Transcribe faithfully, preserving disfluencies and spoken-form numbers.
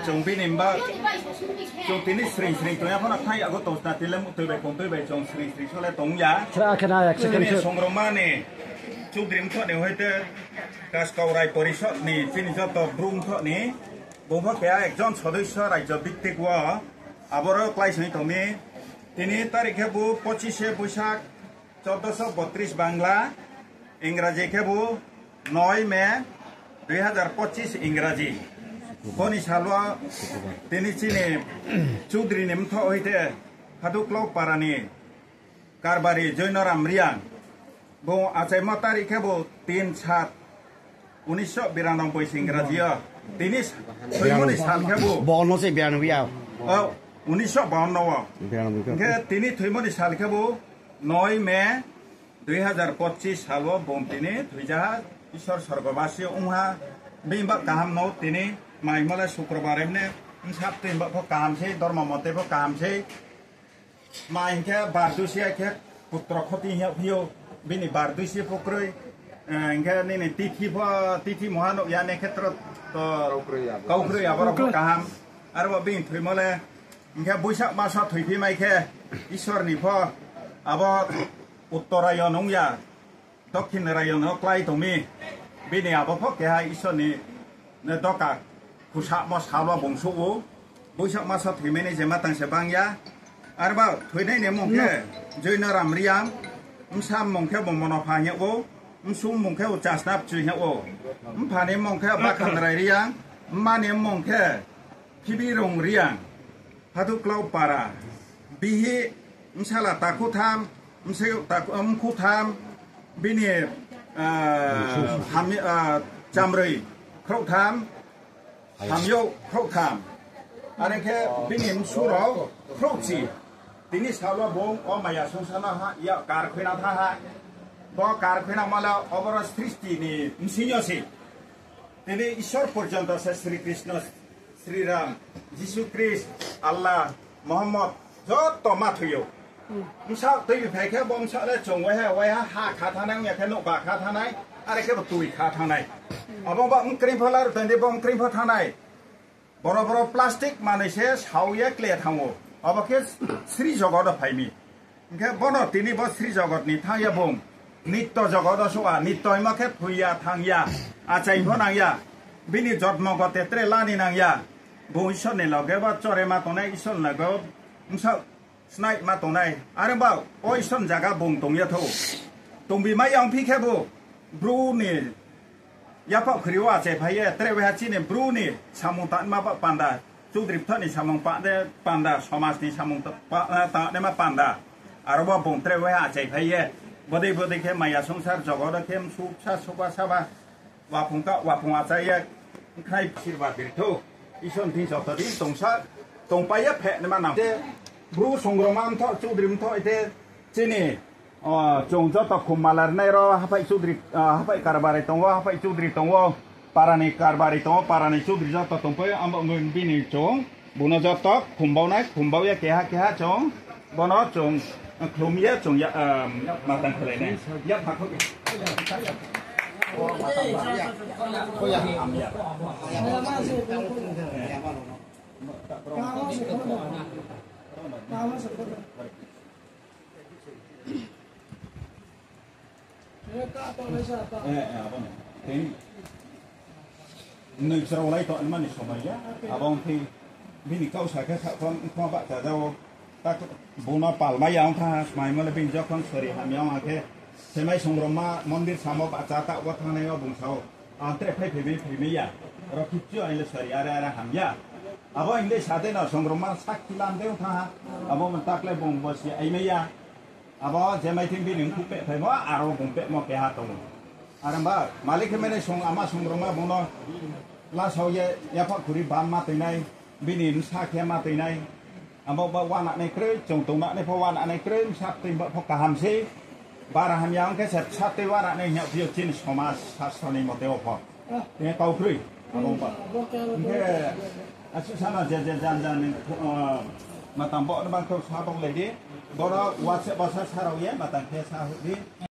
Chung bini ba, chung tini sring sring tong ya pho no thang ya go tong sna tile muhtoi bai kongtoi bai chung sring sring so le tong ya. Chini songrongma ni Chudri mthoh ni hoite Kaskau Rai Porisod ni chini joto Bru mthoh ni bung pho keha ekjon sodoisyo rajyo biktik wo aboro klái sing tong mi. Tini tarik khe bo pochishe Boisak, চৌদ্দশো বত্রিশ Bangla, Ingraji khe bo নয় May দুই হাজার পঁচিশ Ingraji. Boni sal wo tini chini Chudri ni mthoh hoite Haduklau para ni karbari Joinoram Reang. Bung achaimo tarik khe bo তিন সাত উনিশশো বিরানব্বই Ingraji yo. Tini thoimo ni sal khe bo, Bo no se biranoboi ya. O, উনিশশো বাহান্ন wo. Biranoboi khe. Hingkhe tini thoimo ni sal khe bo নয় May দুই হাজার পঁচিশ sal wo bung tini thoijaha, Isor sorgobasi ong ha. Bini ba kaham no tini maimo le শুক্রবার emne, bsap tini ba pho kaham sei, dormo mote pho kaham sei. Mai hing khe bardui se khe putro khoti hing ya phi ou, bini bardui se pho kroi, hing khe nini tithi pho, tithi moha nuh ya, nekhetro to, kaukroi aboro pho kaham. Arbo bini thoimo le, hing khe Boisak mas wo thoiphi mai khe, Isor ni pho abo Uttarayan ong ya, দক্ষিণায়ণ no klái tong mi. Bini abo pho keha Isor ni doka khusamo sal wo bung souh ou. Boisak mas wo thoimai ni je matang se bang ya. Arba thoinai ni mmung khe Joinoram Reang, bsa mmung khe bo Monopha hing yag ou, bsung mmung khe bo Chasnapchu hing yag ou. Mpha ni mmung khe Bakhanrai Reang, mma ni mmung khe Phibirung Reang, Haduklau para, bihih, bsala takhu tham, bsayouh takhu, mkhu tham, bini, ah, hamya-, ah, chamroi khrouh tham, hamyouh khrouh tham. Are khe bini bsu rao khrouhchi. Tini sal wo bung o maya songsar no ha, ya kar khuina thanng ha. Bo kar khuinangmo le oboro srishti ni bsing yo se. Tini Isor porjonto se Sri Krishno, Sri Ram, Jisu Krist, Allah, Mohammod, joto ma thoi ou. Bsa tuibi phai khe bo bsa le chung waiha waiha ha kha thanngnai, ong ya khe nouhba kha thanngnai, are khe bo tui kha thanngnai. Abo ba mkreing pho laruh tong di, bo mkreing pho thanngnai. Boro boro plastic manoi se sao ye kle thanng ou. Abo khe sri jogot wo phai mi. Hing khe bono tini bo sri jogot ni thanng ye bung nitto jogot wo souh ha, nitto hingmo khe thoi ya, thanng ya, achai pho nang ya, bini jotmo gote tre la ni nang ya, bung Isor ni loge bo chorema tongnai, Isor ni loge bsaoh snai ma tongnai. Are ba o Isor ni zaga bung tong ye thou. Tongbi mai ya ongphi khe bo Bru ni yaphaoh khuri wo achaiphai ye, tre waiha chini Bru ni samung tangnaima ba panda, Chudri bthoh ni samung pa-, panda, somaj ni samung ta-, pa-, tangnaima panda. Aro bo bung tre waiha achaiphai ye, bodei bodei khe maya songsar jogot wo khe msu bsa suba saba, waphung ka, waphung achai ye, khnai asirbad birthou. Isor ni thing joto din tongsa, tongpai ye phehnaima nang. Je Bru songrongma mthoh, Chudri mthoh, ite chini, o, chung joto khum mala rinai rao, haphaih Chudri, ah, haphaih karbari tong ou, haphaih Chudri tong ou, para ni karbari tong ou, para ni Chudri joto tongpai ou, abo bini chung, bung no joto khumbau nai, khumbau ye keha keha chung, bono chung, khlum ye chung ya, ah, matang khlai nai. Yapha khou. Noi bsrao lai tongmani somai ya. Abo ong khe bini kau sa khe sa khom khom bahcha jao. Bung no palmai ya ong tha, smaimo le bini jokhon sori hamya ong khe, semai songrongma mondir samo bahcha taoh wo thanngnai yo bung sa ou. Ang tre phai phaimai phaimai ya. Ro khipchu ang le sori are are hamya. Abo hing dei sa dei no songrongma sakhi lam dei ong tha ha. Abo mung tak le bung bo si aimai ya. Abo je mai thing bini mkhu pehphaimo, aro bung pehmo keha tong ou. Are ba, malik khe mene song ama songrongma bung no lasao ye, yapha khuri bam ma toinai, bini bsa khe ma toinai. Abo ba wananai kroi, chung tongnanai pho wananai kroi, bsa tui ba pho kaham sei. Bara hamya ong khe se bsa tui wananai hing ya phi ou chini somaj sastro ni mote wo pho. Tini kau kroi, abo ba. Hing khe, asuh sana je je jan jan ni, ah, matang bo no bang kau sa tong lai di. Boro WhatsApp wo sa sa rao ye, matang khe sa hoih di.